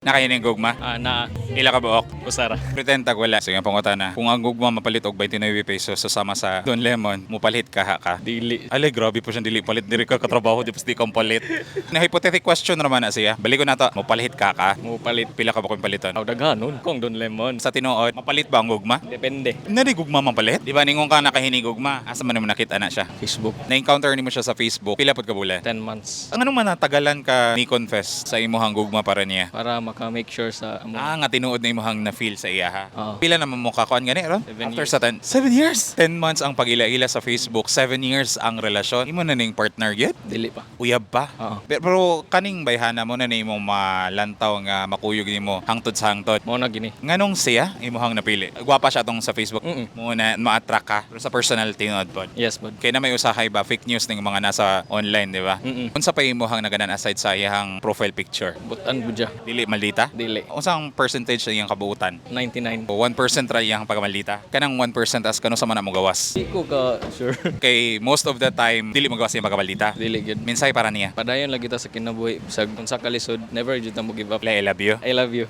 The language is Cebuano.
Naa kay gugma? Ah, na. Pila ka buok? Usa ra. Pretend tag wala. Sige, pangutana. Kung ang gugma mapalit og 29 pesos sa sama sa Don Lemon, mupalit kaha ka? Dili. Alay, grabe po siyang dili palit. Diri ka katrabaho, di pas di kang palit. Na hypothetical question naman na siya. Balik ko na to. Mupalit ka ka? Mo palit. Pila ka ba kung paliton? Aw, daghanon. Kung Don Lemon. Sa tinuod, mapalit ba ang gugma? Depende. Nari gugma mapalit? Di ba ningon ka nakahinigugma? Asa man mo nakita na siya? Facebook. Na-encounter nimo siya sa Facebook. Pila pod ka bulan? 10 months. Ang anong man natagalan ka ni confess sa imuhang gugma para niya? Para maka-make sure sa amo. Ah, nga tinuod na imuhang na-feel sa iya ha. Oo. Pila naman mo kakuan gani ron? 7 After years. sa 10, 7 years. 10 months ang pag-ila-ila sa Facebook, 7 years ang relasyon. Imo na ning partner gyud? Dili pa. Uyab pa. Oo. Pero kaning bayhana mo na nimo malantaw nga makuyog nimo hangtod sa hangtod. Mao na gini. Nganong siya imuhang napili? Gwapa siya tong sa Facebook. Mo na ma-attract ka pero sa personal tinuod pod. Yes, bud. Kaya na may usahay ba fake news ning mga nasa online, di ba? Mm. Unsa pa imuhang naganan aside sa iyang profile picture? Butan bud siya. Dili maldita? Dili. Unsang percentage sa iyang kabuutan? 99. 1% ra iyang pagkamaldita. Kanang 1% as kano sa man na mo gawas. Di ko ka sure. Kay most of the time dili magawas iyang pagkamaldita. Dili gyud. Mensahe para niya. Padayon lagi ta sa kinabuhi. Sa unsa kalisod, never jud ta mo give up. I love you. I love you.